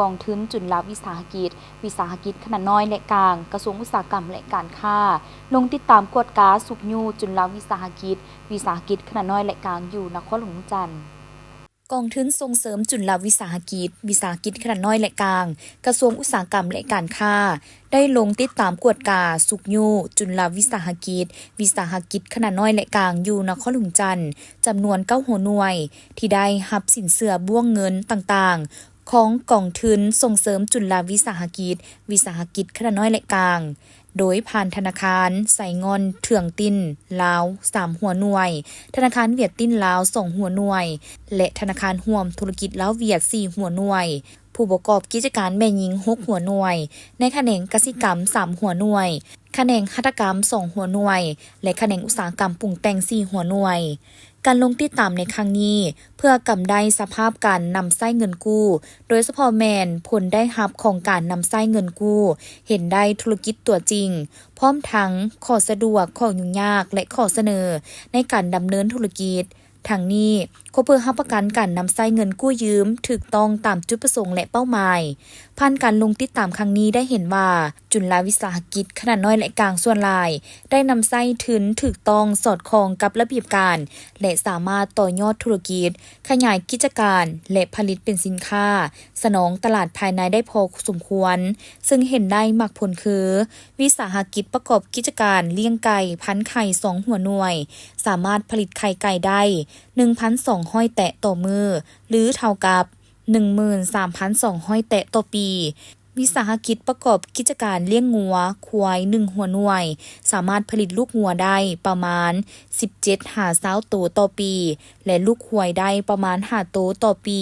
ກອງທຶນຈຸນລະວິສາຫະກິດ, ວິສາຫະກິດຂະໜາດນ້ອຍ ແລະ ກາງ, ກະຊວງອຸດສາຫະກຳ ແລະ ການຄ້າ ລົງຕິດຕາມກວດກາຊຸກຍູ້ຈຸນລະວິສາຫະກິດ, ວິສາຫະກິດຂະໜາດນ້ອຍ ແລະ ກາງ ຢູ່ນະຄອນຫຼວງວຽງຈັນ. ກອງທຶນສົ່ງເສີມຈຸນລະວິສາຫະກິດ, ວິສາຫະກິດຂະໜາດນ້ອຍ ແລະ ກາງ, ກະຊວງອຸດສາຫະກຳ ແລະ ການຄ້າ ໄດ້ລົງຕິດຕາມກວດກາຊຸກຍູ້ຈຸນລະວິສາຫະກິດ, ວິສາຫະກິດຂະໜາດນ້ອຍ ແລະ ກາງ ຢູ່ນະຄອນຫຼວງວຽງຈັນ ຈຳນວນເກົ້າຫົວໜ່ວຍ ທີ່ໄດ້ຮັບສິນເຊື່ອບ້ວງເງິນຕ່າງໆ ຂອງກອງທຶນສົ່ງເສີມຈຸນລະວິສາຫະກິດ, ວິສາຫະກິດຂະໜາດນ້ອຍ ແລະ ກາງ ໂດຍຜ່ານທະນາຄານໄຊງ່ອນເຖືອງຕິນລາວ ສາມຫົວໜ່ວຍ, ທະນາຄານຫວຽດຕິນລາວ ສອງຫົວໜ່ວຍ ແລະ ທະນາຄານຮ່ວມທຸລະກິດລາວຫວຽດ ສີ່ຫົວໜ່ວຍ, ຜູ້ປະກອບກິດຈະການແມ່ຍິງ ຫົກຫົວໜ່ວຍ, ໃນຂະແໜງກະສິກຳ ສາມຫົວໜ່ວຍ, ຂະແໜງຫັດຖະກຳ ສອງຫົວໜ່ວຍ ແລະ ຂະແໜງອຸດສາຫະກຳປຸງແຕ່ງ ສີ່ຫົວໜ່ວຍ. ການລົງຕິດຕາມໃນຄັ້ງນີ້ ເພື່ອກຳໄດ້ສະພາບການນຳໃຊ້ເງິນກູ້, ໂດຍສະເພາະແມ່ນຜົນໄດ້ຮັບຂອງການນຳໃຊ້ເງິນກູ້, ເຫັນໄດ້ທຸລະກິດຕົວຈິງ, ພ້ອມທັງຂໍ້ສະດວກ, ຂໍ້ຫຍຸ້ງຍາກ ແລະ ຂໍ້ສະເໜີໃນການດຳເນີນທຸລະກິດ. ທັງນີ້, ກໍເພື່ອຮັບປະກັນການນຳໃຊ້ເງິນກູ້ຢືມຖືກຕ້ອງຕາມຈຸດປະສົງ ແລະ ເປົ້າໝາຍ. ຜ່ານການລົງຕິດຕາມຄັ້ງນີ້ໄດ້ເຫັນວ່າ ຈຸນລະວິສາຫະກິດຂະໜາດນ້ອຍ ແລະ ກາງສ່ວນຫຼາຍ ໄດ້ນຳໃຊ້ທຶນຖືກຕ້ອງສອດຄ່ອງກັບລະບຽບການ ແລະ ສາມາດຕໍ່ຍອດທຸລະກິດ, ຂະຫຍາຍກິດຈະການ ແລະ ຜະລິດເປັນສິນຄ້າ ສະໜອງຕະຫຼາດພາຍໃນໄດ້ພໍສົມຄວນ, ເຊິ່ງເຫັນໄດ້ມັກຜົນຄື ວິສາຫະກິດປະກອບກິດຈະການລ້ຽງໄກ່ພັນໄຂ່ ສອງຫົວໜ່ວຍ ສາມາດຜະລິດໄຂ່ໄກ່ໄດ້ ໜຶ່ງພັນສອງຮ້ອຍແຕະຕໍ່ມື້ ຫຼື ເທົ່າກັບ ໜຶ່ງໝື່ນສາມພັນສອງຮ້ອຍແຕະຕໍ່ປີ. ວິສາຫະກິດປະກອບກິດຈະການລ້ຽງງົວຄວາຍ ໜຶ່ງຫົວໜ່ວຍ ສາມາດຜະລິດລູກງົວໄດ້ປະມານ ສິບເຈັດຫາຊາວໂຕຕໍ່ປີ ແລະ ລູກຄວາຍໄດ້ປະມານ ຫ້າໂຕຕໍ່ປີ.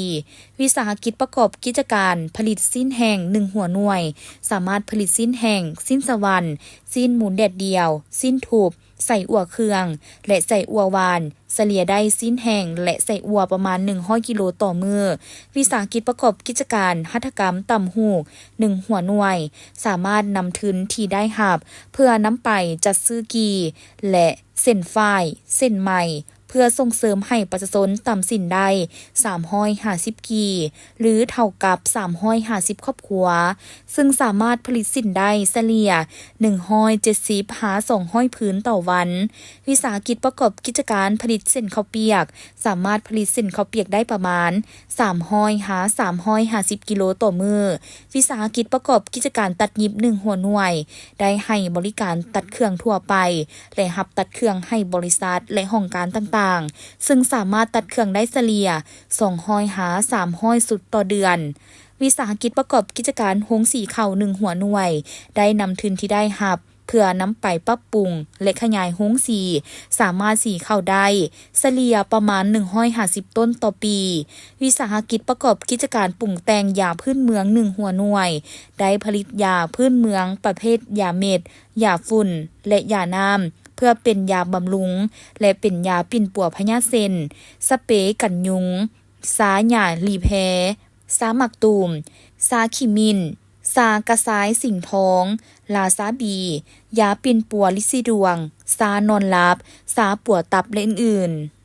ວິສາຫະກິດປະກອບກິດຈະການຜະລິດຊີ້ນແຫ້ງ ໜຶ່ງຫົວໜ່ວຍ ສາມາດຜະລິດຊີ້ນແຫ້ງ, ຊີ້ນສະຫວັນ, ຊີ້ນໝູແດດດຽວ, ຊີ້ນທຸບ, ໄສ້ອົ່ວເຄື່ອງ ແລະ ໄສ້ອົ່ວຫວານ ສະເລ່ຍໄດ້ຊີ້ນແຫ້ງ ແລະ ໄສ້ອົ່ວປະມານ ໜຶ່ງຮ້ອຍກິໂລຕໍ່ມື້. ວິສາຫະກິດປະກອບກິດຈະການຫັດຖະກຳຕ່ຳຫູກ ໜຶ່ງຫົວໜ່ວຍ ສາມາດນຳທຶນທີ່ໄດ້ຮັບ ເພື່ອນຳໄປຈັດຊື້ກີ່ ແລະ ເສັ້ນຝ້າຍ, ເສັ້ນໄໝ ເພື່ອສົ່ງເສີມໃຫ້ປະຊາຊົນຕ່ຳສິນໄດ້ ສາມຮ້ອຍຫ້າສິບກີ່ ຫຼື ເທົ່າກັບ ສາມຮ້ອຍຫ້າສິບຄອບຄົວ, ເຊິ່ງສາມາດຜະລິດສິ້ນໄດ້ສະເລ່ຍ ໜຶ່ງຮ້ອຍເຈັດສິບຫາສອງຮ້ອຍຜືນຕໍ່ວັນ. ວິສາຫະກິດປະກອບກິດຈະການຜະລິດເສັ້ນເຂົ້າປຽກ ສາມາດຜະລິດເສັ້ນເຂົ້າປຽກໄດ້ປະມານ ສາມຮ້ອຍຫາສາມຮ້ອຍຫ້າສິບກິໂລຕໍ່ມື້. ວິສາຫະກິດປະກອບກິດຈະການຕັດຫຍິບ ໜຶ່ງຫົວໜ່ວຍ ໄດ້ໃຫ້ບໍລິການຕັດເຄື່ອງທົ່ວໄປ ແລະ ຮັບຕັດເຄື່ອງໃຫ້ບໍລິສັດ ແລະ ຫ້ອງການຕ່າງໆ, ເຊິ່ງສາມາດຕັດເຄື່ອງໄດ້ສະເລ່ຍ ສອງຮ້ອຍຫາສາມຮ້ອຍຊຸດຕໍ່ເດືອນ. ວິສາຫະກິດປະກອບກິດຈະການໂຮງສີເຂົ້າ ໜຶ່ງຫົວໜ່ວຍ ໄດ້ນຳທຶນທີ່ໄດ້ຮັບ ເພື່ອນຳໄປປັບປຸງ ແລະ ຂະຫຍາຍໂຮງສີ ສາມາດສີເຂົ້າໄດ້ສະເລ່ຍປະມານ ໜຶ່ງຮ້ອຍຫ້າສິບໂຕນຕໍ່ປີ. ວິສາຫະກິດປະກອບກິດຈະການປຸງແຕ່ງຢາພື້ນເມືອງ ໜຶ່ງຫົວໜ່ວຍ ໄດ້ຜະລິດຢາພື້ນເມືອງປະເພດຢາເມັດ, ຢາຝຸ່ນ ແລະ ຢານ້ຳ ເພື່ອເປັນຢາບຳລຸງ ແລະ ເປັນຢາປິ່ນປົວພະຍາດເຊັ່ນ ສະເປກັນຍຸງ, ຊາຫຍ້າລີແພ, ຊາໝາກຕູມ, ຊາຂິ້ມິ້ນ, ຊາກະຊາຍສິງທອງ, ລາຊາບີ, ຢາປິ່ນປົວລິດສີດວງ, ຊານອນຫຼັບ, ຊາປົວຕັບ ແລະ ອື່ນໆ.